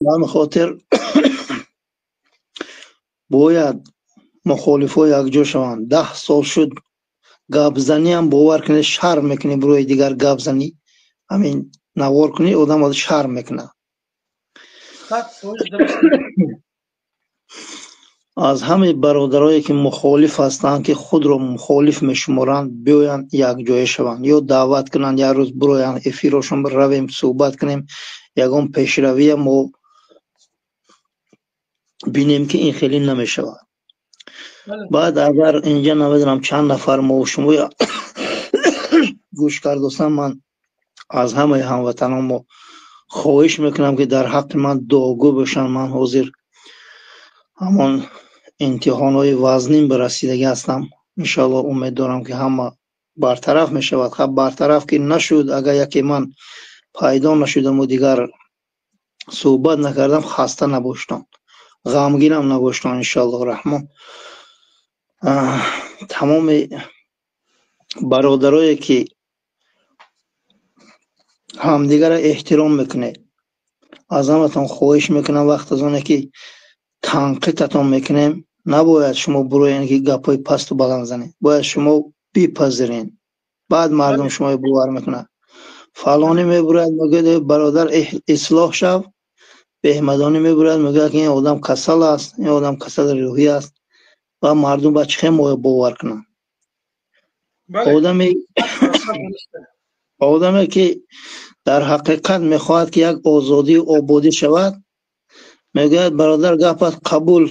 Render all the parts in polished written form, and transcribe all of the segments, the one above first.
Ба ҳамин хотир бояд мухолифҳо якҷо шаванд. 10 сол шуд, гапзаниам, бовар кунед, шарм мекунӣ бирои дигар гап занӣ, ҳамин навор кунӣ, одам шарм мекунад. 100% дуруст. Аз ҳамаи бародарое, ки мухолиф ҳастанд, ки худро мухолиф мешуморанд, биёянд, якҷоя шаванд ё даъват кунанд, як рӯз бироянд эфирошон, равем, суҳбат кунем, ягон пешравия мо бинем, ки ин хеле намешавад. Баъд агар инҷа намедонам чанд нафар мо шумо гӯш кардостам, ман аз ҳамаи ҳамватанон мо хоҳиш мекунам, ки дар ҳаққи ман дуогӯ бошанд. Ман ҳозир ҳамон имтиҳонҳои вазнин ба расидагӣ ҳастам. Иншоалло, умед дорам, ки ҳама бартараф мешавад. Хаб, бартараф ки нашуд, агар яке ман пайдо нашудаму дигар суҳбат накардам, хаста набоштон, ғамгинам набоштон. Иншоаллоҳ раҳмон, тамоми бародарое, ки ҳамдигарро эҳтиром мекунед, аз ҳаматон хоҳиш мекунам, вақт аз оне ки танқидатон мекунем, набояд шумо буроен, ки гапҳои пасту баланд занед. Бояд шумо бипазирен, баъд мардум шуморо бовар мекунад. Фалонӣ мебурад, мегӯяд: «Бародар, ислоҳ шав». Беҳмадонӣ мебурад, мегӯяд, ки ин одам касал аст, ин одам касали рӯҳӣ аст. Ва мардум ба чӣ хел моя бовар кунанд? Одаме, ки дар ҳақиқат мехоҳад, ки як озодию ободӣ шавад, мегӯяд: «Бародар, гапат қабул,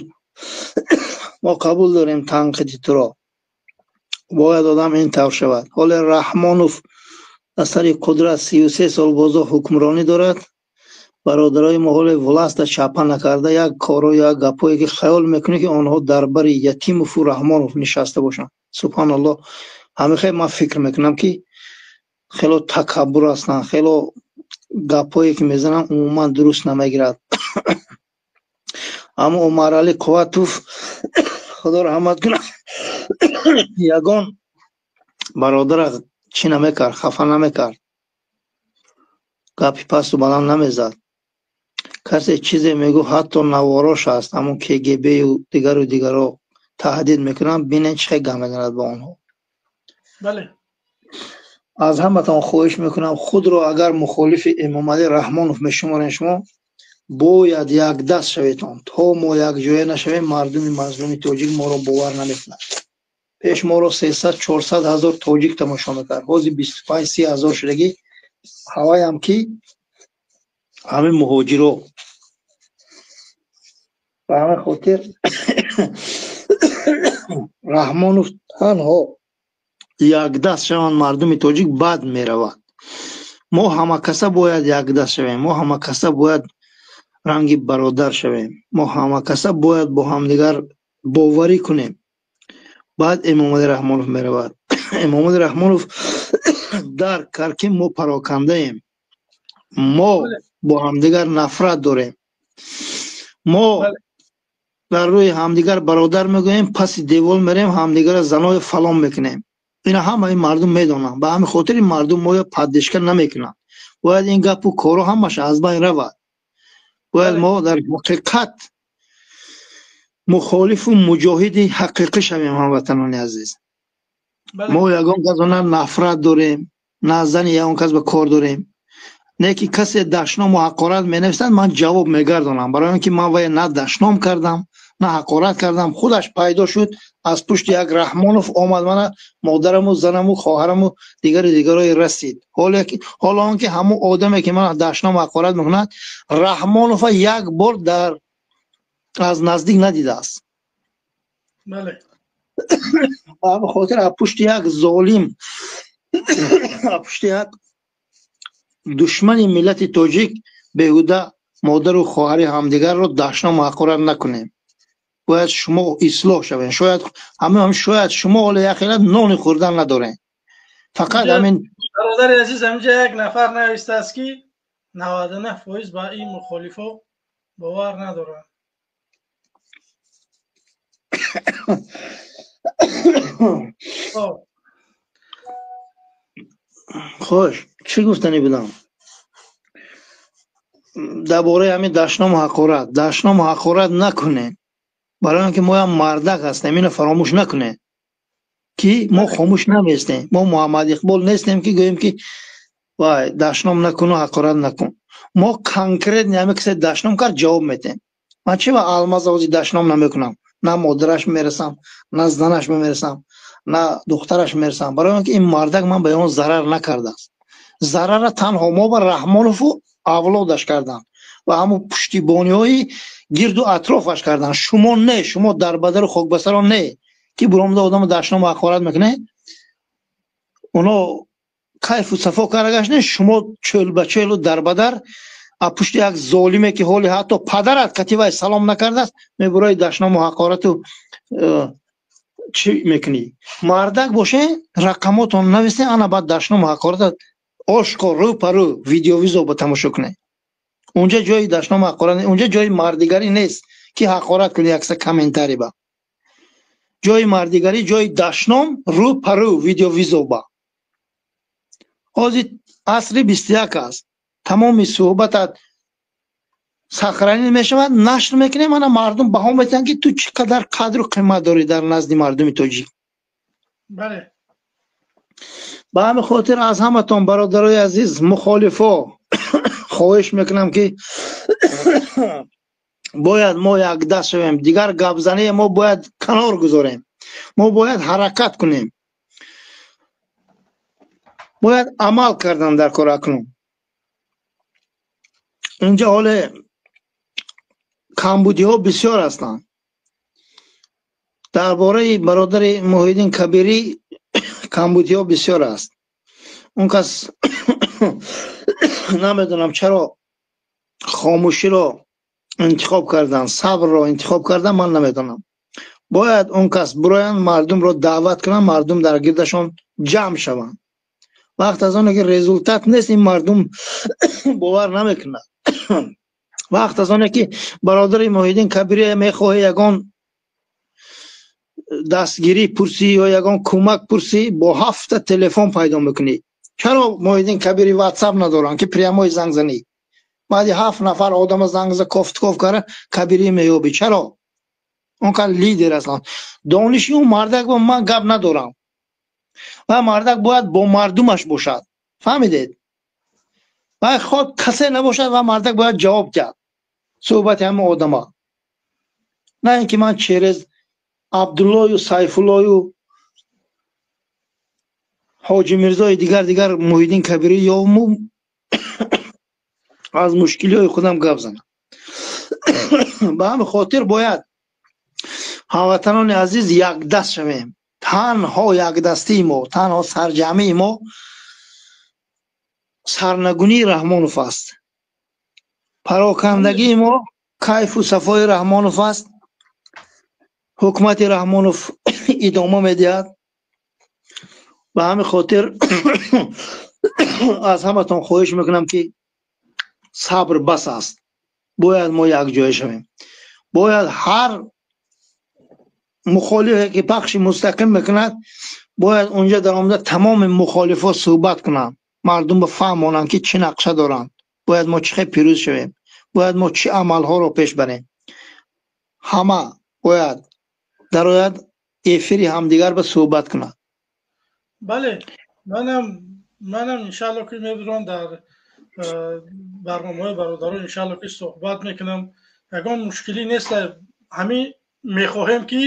мо қабул дорем танқиди туро». Бояд одам ин тавр шавад. Ҳоле Раҳмонов аз сари қудрат 33 сол бозо ҳукмронӣ дорад. Бародарои мо ҳоле власть а чапа накарда, як коро, як гапҳое, ки хаёл мекунӣ, ки онҳо дар бари Ятимову Раҳмонов нишаста бошанд. Субҳаналлоҳ, ҳамин ман фикр мекунам, ки хело такаббур ҳастанд, хело гапҳое, ки мезананд, умуман дуруст намегирад. Аммо Умаралӣ Қувватов, Худо раҳмат кунад, ягон бародара чӣ намекард, хафа намекард, гапи пасту баланд намезад. Касе чизе мегӯфт, ҳатто наворош ҳаст, ҳамон КГБ-ю дигару дигаро таҳдид мекунанд, бинед, чӣ хел гап мезанад бо онҳо. Аз ҳаматон хоҳиш мекунам, худро агар мухолифи Эмомалӣ Раҳмонов мешуморед, шумо бояд якдаст шаведон. То мо якҷоя нашавем, мардуми мазлуми тоҷик моро бовар намекунад. Пеш моро 300-400 ҳазор тоҷик тамошо мекард, ҳозир 25-30 ҳазор шудагӣ. Ҳаваям ки ҳамин муҳоҷиро. Ба ҳамин хотир Раҳмонов танҳо якдаст шаванд мардуми тоҷик, бад меравад. Мо ҳамакаса бояд якдаст шавем, мо ҳамакаса бояд ранги бародар шавем, мо ҳамакаса бояд бо ҳамдигар боварӣ кунем, баъд Эмомалӣ Раҳмонов меравад. Эмомалӣ Раҳмонов дарк кард, ки мо парокандаем, мо бо ҳамдигар нафрат дорем, мо дар рӯи ҳамдигар бародар мегӯем, паси девол мерем, ҳамдигарро занои фалон мекунем. Ина ҳамаи мардум медонанд. Ба ҳамин хотири мардум моя поддержка намекунанд. Бояд ин гапу коро ҳамааш аз байн равад. Бояд мо дар ҳақиқат мухолифу муҷоҳиди ҳақиқӣ шавем. Ҳамватанони азиз, мо ягон касо на нафрат дорем, на зани ягон кас ба кор дорем. Не ки касе дашному ҳақорат менависад, ман ҷавоб мегардонам, барои он ки ман вая на дашном кардам, на ҳақорат кардам. Худаш пайдо шуд, аз пушти як Раҳмонов омад, мана модараму, занаму, хоҳараму, дигару дигарои расид. Ҳоло он ки ҳамон одаме, ки мана дашному ҳақорат мекунад, Раҳмонова як бор дар аз наздик надидааст. Ба ҳамин хотир аз пушти як золим, аз пушти як душмани миллати тоҷик беҳуда модару хоҳари ҳамдигарро дашному ҳақорат накунем. Бояд шумо ислоҳ шавед. Шояд ҳама, шояд шумо ҳоло яхела нони хӯрдан надоред, фақат ҳамин. Бародари азиз, ҳаминҷа як нафар навистааст, ки 99% ба ин мухолифо бовар надоранд. Хош, чӣ гуфтанӣ будам? Дар бораи ҳамин дашному ҳақорат, дашному ҳақорат накунем, барои он ки моям мардак ҳастем. Ино фаромӯш накунем, ки мо хомӯш наместем. Мо Муҳаммад Иқбол нестем, ки гӯем, ки вай, дашном накуну ҳақорат накун. Мо конкретно ҳамин касе дашном кард, ҷавоб метем. Ман чи ва Алмаз ози дашном намекунам, на модараш мерасам, на занаш мерасам, на духтараш мерасам, барои он ки ин мардак ман ба он зарар накардааст. Зарарра танҳо мо ба Раҳмонову авлодаш карданд ва ҳамун пуштибониҳои гирду атрофаш карданд. Шумо не, шумо дарбадару хокбасарон не, ки буромда одамо дашному ҳақорат мекунед. Оно кайфу сафо карда гаштне, шумо чӯлбачӯлу дарбадар, а пушти як золиме, ки ҳоли ҳатто падарат кативай салом накардааст, мебурои дашному ҳақорату чӣ мекунӣ? Мардак боше, рақамотон нависен, ана баъд дашному ҳақората ошкор, рӯ па рӯ, видеовизо ба тамошо кунед. Унҷа ҷои дашному ҳақорат, унҷа ҷои мардигарӣ нест, ки ҳақорат кунӣ якса комментарий ба. Ҷои мардигарӣ, ҷои дашном рӯ па рӯ, видеовизо ба. Ҳозир асри 21 аст, тамоми суҳбатат сохранить мешавад, нашр мекунем, ана мардум баҳо метиҳанд, ки ту чӣ қадар қадру қимат дорӣ дар назди мардуми тоҷик. Бале. Ба ҳамин хотир аз ҳаматон, бародарои азиз, мухолифо, хоҳиш мекунам, ки бояд мо якдаст шавем. Дигар гапзание мо бояд канор гузорем, мо бояд ҳаракат кунем, бояд амал кардан дар кор. Акнун инҷа ҳоле камбудиҳо бисёр ҳастанд. Дар бораи бародари Муҳиддин Кабирӣ камбудиҳо бисёр аст. Он кас намедонам чаро хомӯширо интихоб карданд, сабрро интихоб карданд, ман намедонам. Бояд он кас бироянд, мардумро даъват кунанд, мардум дар гирдашон ҷамъ шаванд. Вақт аз оне ки результат нест, ин мардум бовар намекунад. Вақт аз оне ки бародари Муҳиддин Кабирӣ мехоҳӣ ягон дастгирӣ пурсӣ ё ягон кӯмак пурсӣ, бо ҳафта телефон пайдо мекунӣ. Чаро Муҳиддин Кабири Ватсап надоранд, ки прямой занг занӣ? Баъди ҳафт нафар одама занг за, кофтков кара, Кабирӣ меёбӣ. Чаро? Он кас лидер астанд. Дониши он мардак бо ман гап надорам ва мардак бояд бо мардумаш бошад, фаҳмидед? Ва ход касе набошад, ва мардак бояд ҷавоб диҳад суҳбати ҳама одама, на ин ки ман через Абдуллою Сайфуллою Ҳоҷи Мирзои дигар дигар Муҳиддин Кабирӣ ёвму аз мушкилиҳои худам гап занам. Ба ҳамин хотир бояд, ҳамватанони азиз, якдаст шавем. Танҳо якдастии мо, танҳо сарҷамъии мо сарнагунии Раҳмонов аст, парокандагии мо кайфу сафои Раҳмонов аст, ҳукумати Раҳмонов идома медиҳад. Ба ҳамин хотир аз ҳаматон хоҳиш мекунам, ки сабр бас аст, бояд мо якҷоя шавем. Бояд ҳар мухолифе ки пахши мустақим мекунад, бояд унҷа даромада тамоми мухолифо суҳбат кунанд, мардум бифаҳмонанд, ки чӣ нақша доранд, бояд мо чӣ хел пирӯз шавем, бояд мо чӣ амалҳоро пеш барем. Ҳама бояд дарояд, эфири ҳамдигар ба суҳбат кунад. Бале, манам иншаалло ки мебирам, дар барномаҳои бародарон иншаалло ки суҳбат мекунам. Ягон мушкилӣ нест. Ҳамин мехоҳем, ки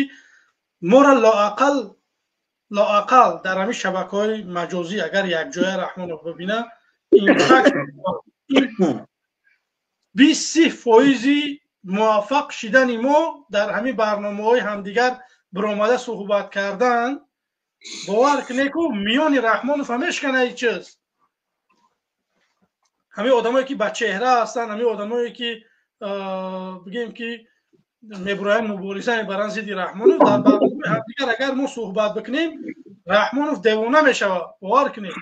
моро лоақал дар ҳамин шабакаҳои маҷозӣ агар якҷоя Раҳмонов бибина, 20-30 фоизи муваффақ шидани мо дар ҳамин барномаҳои ҳамдигар биромада суҳбат кардан. Бовар кунеку, миёни Раҳмонов ҳамешкана ҳеҷ чиз. Ҳамин одамое ки ба чеҳра ҳастанд, ҳамин одамое ки, бигем, ки мебуроянд, мубориза мебаранд зидди Раҳмонов, дар барномаи ҳамдигар агар мо суҳбат бикунем, Раҳмонов девона мешавад, бовар кунед.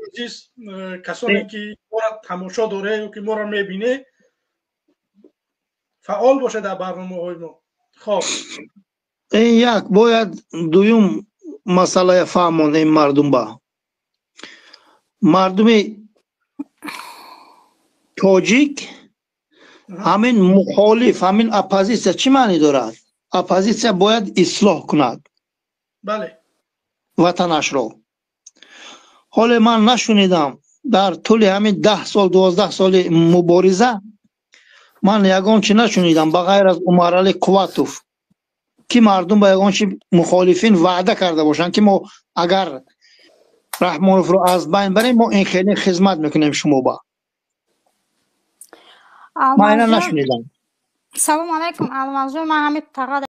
Азиз, касоне ки моро тамошо доре ё ки моро мебине, фаъол бошад дар барномаҳои мо. Хоб. Ин як. Бояд дуюм масъалая фаҳмон ин мардум ба мардуми. Тоҷик ҳамин мухолиф, ҳамин оппозитсия чӣ маънӣ дорад? Оппозитсия бояд ислоҳ кунад ватанашро. Ҳоле ман нашунидам, дар тӯли ҳамин 10 сол, 12 соли мубориза ман ягон чи нашунидам, ба ғайр аз Умаралӣ Қувватов, ки мардум ба ягон чи мухолифин ваъда карда бошанд, ки мо агар Раҳмоновро аз байн барем, мо ин хеле хизмат мекунем шумо ба. Ман ина нашунидам. Салому алайкум, Алмазҷон, ман ҳамин фақат